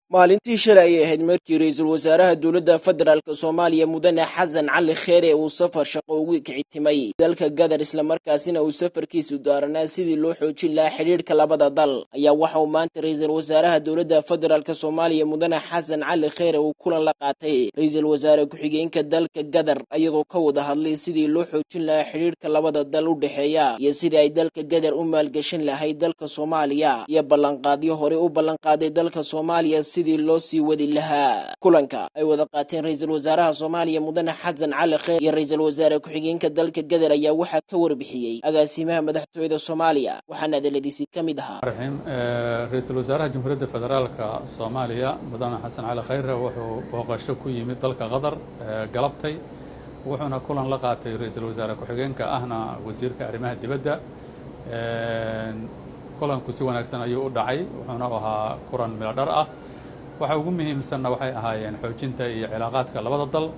Maalintii shalay ayay ahayd markii Ra-iisul Wasaaraha Dowladda Federaalka Soomaaliya, Mudane Xasan Cali Kheere, uu safar shaqo ugu kicitimay dalka Gadar, islamarkaasina uu safarkiisu daaranaa sidii loo xoojin lahaa xidhiidhka labada dal. Ayaa waxa uu maanta Ra-iisul Wasaaraha Dowladda Federaalka Soomaaliya, Mudane Xasan Cali Kheere, uu kulan la qaatay Ra-iisul Wasaare ku-xigeenka dalka Gadar, ayagoo ka wada hadlay sidii loo xoojin lahaa xidhiidhka labada dal u dhexeeya iyo sidii ay dalka Gadar u maalgashan lahayd dalka Soomaaliya, iyo ballanqaadyo hore u ballanqaaday dalka Soomaaliya sidii loo sii wadi lahaa. Kulanka ay wada qaateen Ra-iisul Wasaaraha Soomaaliya, Mudane Xasan Cali Kheer, iyo Ra-iisul Wasaare ku-xigeenka dalka Gadar ayaa waxaa ka warbixiyey agaasimaha madaxtooyada Soomaaliya, waxaana hadaladiisii ka mid ahaa: Raxiim. Ra-iisul Wasaaraha Jamhuuriyadda Federaalka Soomaaliya, Mudane Xasan Cali Khayre, wuxuu booqasho ku yimid dalka Qatar galabtay, wuxuuna kulan la qaatay Ra-iisul Wasaare ku-xigeenka ahna wasiirka arrimaha dibadda. Kulanku si wanaagsan ayuu u dhacay, wuxuuna ahaa kulan milo dhar ah. Waxa ugu muhiimsanna waxay ahaayeen xoojinta iyo cilaaqaadka labada dal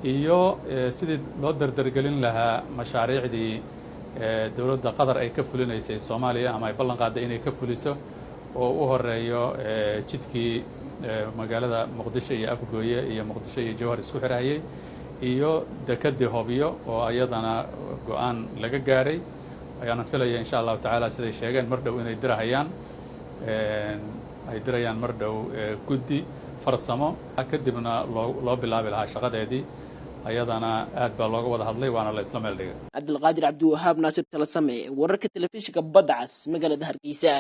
iyo sidii loo dardargelin lahaa mashaariicdii dowladda Qatar ay ka fulinaysay Soomaaliya ama ay ballan qaaday inay ka fuliso, oo u horeeyo jidkii magaalada Muqdisho iyo Afgooye iyo Muqdisho iyo Jowhar isku xirhayay, iyo dekedii Hobyo oo iyadana go-aan laga gaaray. Ayaana filaya, insha Allahu tacaala, siday sheegeen, mar dhow inay dirahayaan, ay dirayaan mar dhow guddi farsamo, kadibna loo bilaabi lahaa shaqadeedii. Ayadana aad baa looga wada hadlay, waana la isla meel dhigay. Cabdilqaadir Cabdiwahaab Naasir Talasame, wararka telefishinka Badda Cas, magaalada Hargeysa.